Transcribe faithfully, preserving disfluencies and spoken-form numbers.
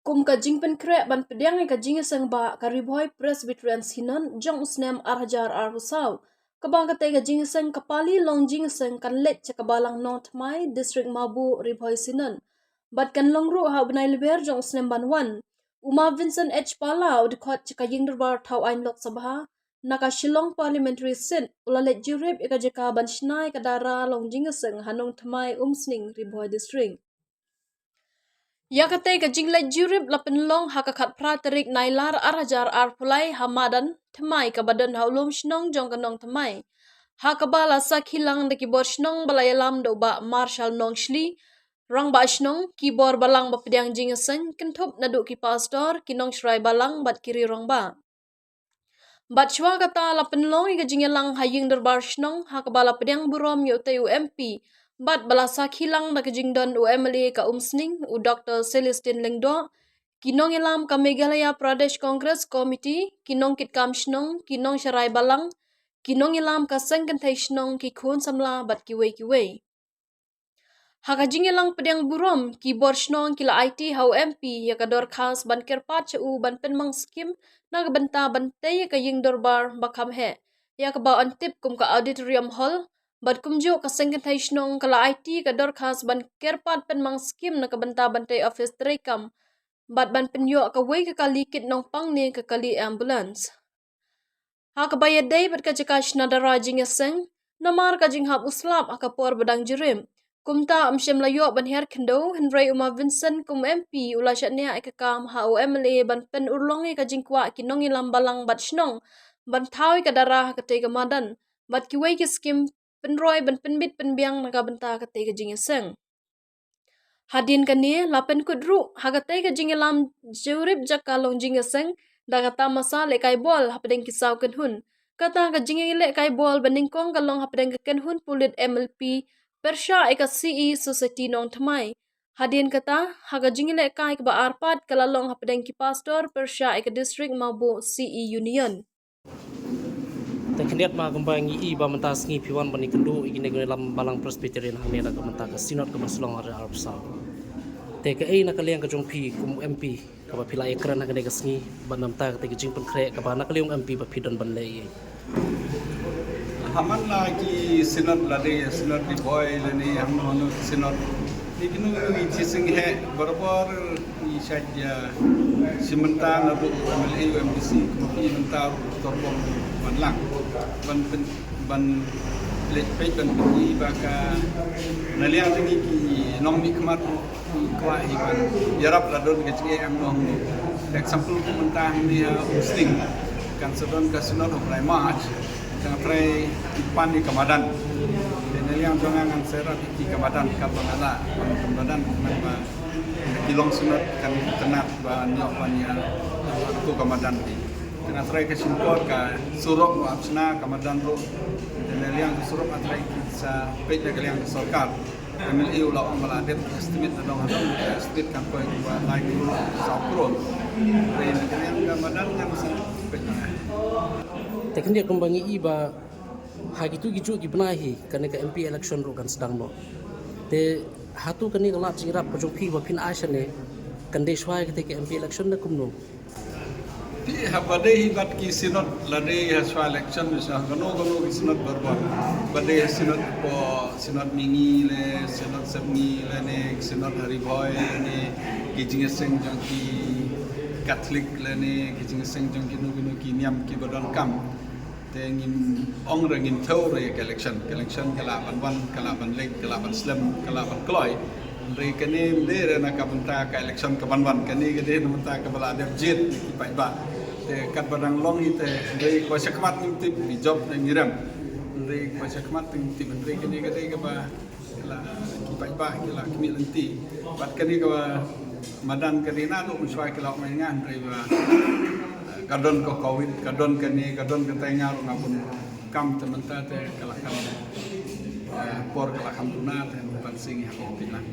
Kum ka jingpynkhreh ban pdiang ïa ka jingïaseng ba ka Ri Bhoi Presbyterian Synod jong u snem ar hajar arphew saw, kaba katei ka jingïaseng ka pali long jingïaseng kan leit sha ka Balang Nongthymmai, District Mawbuh, Ri Bhoi Synod. Bad kan long ruh ha u bnai Lber jong u snem ban wan. U Ma Vincent H Pala, u dkhot sha ka ïing dorbar thaw aiñ Lok Sabha na ka Shillong Parliamentary Seat, u la leit jurip ïa ka jaka ban shna ïa ka dara long jingïaseng ha Nongthymmai, Umsning, Ri Bhoi District. Ïa katei ka jingleit jurip la pynlong ha ka khatphra tarik Nailar ar hajar arphew lai ha madan thymmai kaba don ha u lum shnong jong ka Nongthymmai, ha kaba la sakhi lang da ki bor shnong ba la ïalam da u Bah Marshal Nongshli, Rangbah Shnong, ki bor balang ba pdiang jingïaseng, kynthup naduh ki pastor, ki nongshrai balang bad ki ri rangbah. Bad shuwa kata la pynlong ïa ka jingïalang ha ïing dorbar shnong, ha kaba la pdiang burom ïa utei u M P bad ba la sakhi lang da ka jingdon u M L A ka Umsning, u Doktor Celestine Lyngdoh, ki nongïalam ka Meghalaya Pradesh Congress Committee, ki nongkitkam shnong, ki nongsharai balang, ki nongïalam ka seng kynthei shnong, ki khun samla bad kiwei kiwei. Ha ka jingïalang pdiang burom, ki bor shnong ki la aiti ha u M P ïa ka dorkhas ban kyrpad sha u ban pynmang skim na ka bynta ban tei ïa ka ïing dorbar ba kham heh, ïa kaba yn tip kum ka Auditorium Hall. Bad kumjuh ka seng kynthei shnong ka la aiti ka dorkhas ban kyrpad pynmang skim na ka bynta ban tei office treikam bad ban pynïoh kawei ka kali kit nongpang ne ka kali ambulance. Ha kaba ïadei bad ka jaka shna dara jingïaseng, namar ka jinghap u slap ha ka por ba dang jurip, kumta ym shym la ïoh ban hiar khyndew, hynrei u Ma Vincent kum M P u la shaniah ïa ka kam ha u M L A ban pynurlong ïa ka jingkwah ki nongïalam balang bad shnong ban thaw ïa ka dara ha katei ka madan bad kiwei ki skim pynroi ban pynbit pynbiang na ka bynta katei ka jingïaseng. Hadien kane, la pynkut ruh ha katei ka jingïalam jurip jaka long jingïaseng da ka tamasa lehkai bol hapdeng ki saw kynhun. Kata ka jingïalehkai bol ba nyngkong ka long hapdeng ka kynhun pulit M L P pyrshah ïa ka C E Society Nongthymmai. Hadien kata, ha ka jingïalehkai kaba ar pat ka la long hapdeng ki pastor pyrshah ïa ka District Mawbuh C E Union. Te khyndiat ma kumba ngi i ba mynta sngi phi wan ban ïakynduh ïa kine ki nongïalam balang Presbyterian hangne na ka bynta ka Synod kaba shlong ar hajar arphew saw. Te kaei na ka liang ka jong phi kum M P kaba phi la ïakren ha kane ka sngi bad na ka bynta katei ka jingpynkhreh kaba na ka liang M P ba phi don ban leh ïa? Ha man la ki Synod, lade Synod Ri Bhoi lane hangno hangno ki Synod, ïa kino kino ki jingïaseng heh barabor ngi shait ïa shim bynta naduh u M L A, u M D C, kumba phi mynta ruh u Torbong Wanlang, ban pyn, ban leit peit ban pyni ba ka na liang jong ngi ki nongmihkhmat ruh ki kwah hi ban ïarap la don ka jingeh hangno hangno. For example, kum mynta hangne ha Umsning kan sa don ka Synod ha u bnai March, kan trei pan ïa ka madan. Te na liang jong nga ngan sa ïarap ïa ki ka madan katba nga lah, ban ka madan, namar ba ki long Synod kan itynnad ban ïoh ban ïa, ïa to ka madan. Te nga trei ka shim por, ka surok ruh ap shna, ka madan ruh. Te na liang ka surok nga trei ki sa peit na ka liang ka sorkar. M L A u la ong ba la dep estimate na dong ha dong, estimate kan poi ba lai klur, saw klur. Te na ka liang ka madan ngan sa peit na. Te khyndiat kumba ngi i ba ha kitu ki juh ki bnai hi kane ka M P election ruh kan sdang noh. Te hato kane ka lad jingïarap ka jong phi ba phin ai shane kan dei shuwa ïa katei ka M P election ne kumno? Te haba dei hi bad ki Synod, lade ha shuwa election, shuwa kano kano ki Synod barabor. Ba dei ha Synod ko, Synod Mihngi le, Synod Sepngi lane Synod ha Ri Bhoi lane ki jingïaseng jong ki Catholic lane ki jingïaseng jong kino kino ki niam kiba donkam. Te ngim ong re, ngim thew re ka election. Ka election ka lah ban wan, ka lah ban leit, ka lah ban slem, ka lah ban kloi. Hynrei kane ym dei re na ka bynta ka election ka ban wan. Kane ka dei na bynta kaba la dep jied na ki paidbah. Te katba dang long hi te, hynrei kaba shakhmat ngim tip, ngi jop ne ngi rem. Hynrei kaba shakhmat ngim tip, hynrei kane ka dei kaba la ki paidbah ki la khmih lynti. Bad kane ka madan ka dei naduh mynshuwa ki la ong ïa nga, hynrei ba ka don ka Covid, ka don kane, ka don katai, nga ruh nga bun kam, te mynta te ka la kham, eh, por ka la kham duna, te mynta sing ïa ka Covid lang.